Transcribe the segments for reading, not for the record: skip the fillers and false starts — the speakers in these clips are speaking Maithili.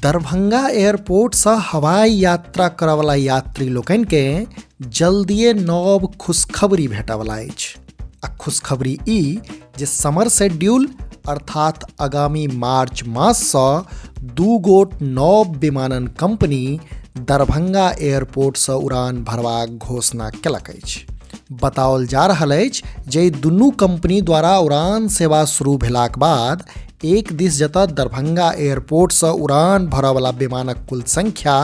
दरभंगा एयरपोर्टसँ हवाई यात्रा करयवला यात्री लोकनिकेँ जल्दिए नव खुशखबरी भेटयवला अछि आ खुशखबरी ई जे समर शेड्यूल अर्थात आगामी मार्च माससँ दू गोट नव विमानन कंपनी दरभंगा एयरपोर्टसँ उड़ान भरबाक घोषणा केलक अछि। बताओल जा रहल अछि जे ई दुनू कंपनी द्वारा उड़ान सेवा शुरू भेलाक बाद एक दिस जतऽ दरभंगा एयरपोर्टसँ उड़ान भरऽवला विमानक कुल संख्या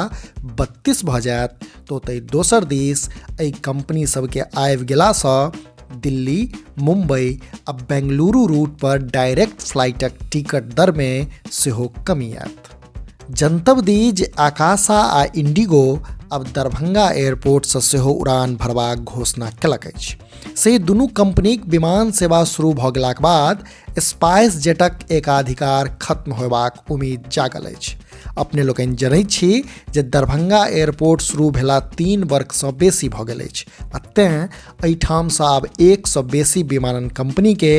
32 भऽ जायत तऽ ओतहि दोसर दिस एहि कंपनी सबके आबि गेलासँ दिल्ली, मुंबई आ बेंगलुरु रूट पर डायरेक्ट फ्लाइटक टिकट दरमे सेहो कमी आयत। जनतब दी जे आकाशा आ इंडिगो आब दरभंगा एयरपोर्टसँ सेहो उड़ान भरबाक घोषणा केलक अछि। से दुनू कंपनीक विमान सेवा शुरू भऽ गेलाक बाद स्पाइस जेटक एकाधिकार खत्म होयबाक उम्मीद जागल अछि। अपने लोकनि जनैत छी जे दरभंगा एयरपोर्ट शुरू भेला 3 वर्षसँ बेसी भऽ गेल अछि आ तेँ एहिठामसँ आब एकसँ बेसी विमानन कंपनीके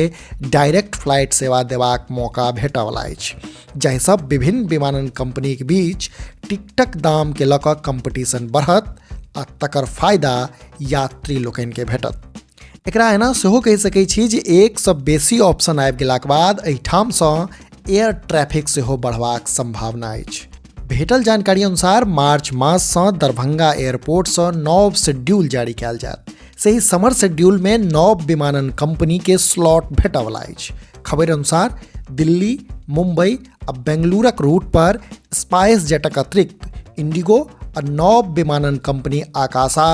डायरेक्ट फ्लाइट सेवा देबाक मौका भेटयवला अछि, जाहिसँ विभिन्न विमानन कंपनीक बीच टिकटक दामके लऽ कऽ कम्पटीशन बढ़त आ तकर फायदा यात्री लोकनिके भेटत। एकरा एना सेहो कहि सकैत छी जे एकसँ बेसी ऑप्शन आबि गेलाक बाद एहिठामसँ एयर ट्रैफिक सेहो बढ़बाक सम्भावना अछि। भेटल जानकारी अनुसार मार्च माससँ दरभंगा एयरपोर्टसँ नव शेड्यूल जारी कयल जायत। से समर शेड्यूलमे नव विमानन कंपनीके स्लॉट भेटयवला अछि। खबरि अनुसार दिल्ली, मुंबई आ बेंगलुरुक रूट पर स्पाइस जेटक अतिरिक्त इंडिगो आ नव विमानन कंपनी आकाशा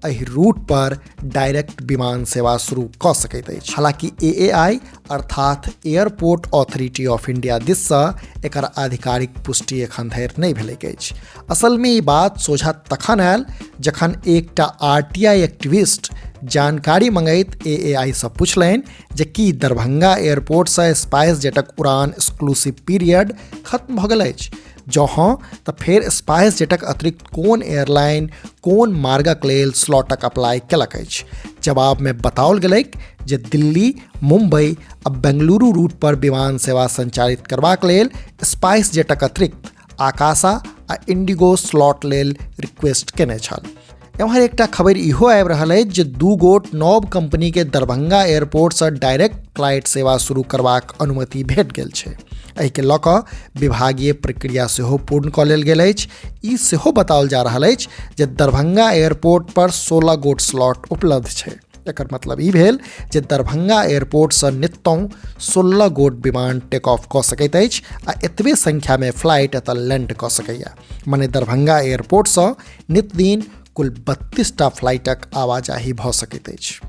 एहि रूट पर डायरेक्ट विमान सेवा शुरू कऽ सकैत अछि। हालांकि एएआई अर्थात एयरपोर्ट अथॉरिटी ऑफ इंडिया दिससँ एकर आधिकारिक पुष्टि एखन धरि नहि भेलैक अछि। असलमे ई बात सोझा तखन आयल जखन एकटा आरटीआई एक्टिविस्ट जानकारी मंगैत एएआई सँ पुछलनि जे की दरभंगा एयरपोर्टसँ स्पाइस जेटक उड़ान एक्सक्लूसिव पीरियड खत्म भऽ गेल अछि, जँ हँ तऽ फेर स्पाइस जेटक अतिरिक्त कोन एयरलाइन कोन मार्गक लेल स्लॉटक अप्लाई केलक अछि। जवाबमे बताओल गेलैक जे दिल्ली, मुंबई आ बेंगलुरु रूट पर विमान सेवा संचालित करबाक लेल स्पाइस जेटक अतिरिक्त आकाशा आ इंडिगो स्लॉट लेल रिक्वेस्ट केने छल। एम्हर एकटा खबरि इहो आबि रहल अछि जे दू गोट नव कंपनीके दरभंगा एयरपोर्टसँ डायरेक्ट फ्लाइट सेवा शुरू करबाक अनुमति भेट गेल छै। एहिके लऽ कऽ विभागीय प्रक्रिया सेहो पूर्ण कऽ लेल गेल अछि। ई सेहो बताओल जा रहल अछि जे दरभंगा एयरपोर्ट पर 16 गोट स्लॉट उपलब्ध छै। एकर मतलब ई भेल जे दरभंगा एयरपोर्टसँ नित्यं 16 गोट विमान टेक ऑफ कऽ सकैत अछि आ एतबे संख्यामे फ्लाइट एतऽ लैंड कऽ सकैए। मने दरभंगा एयरपोर्टसँ नित्यदिन कुल 32 टा फ्लाइटक आवाजाही भऽ सकैत अछि।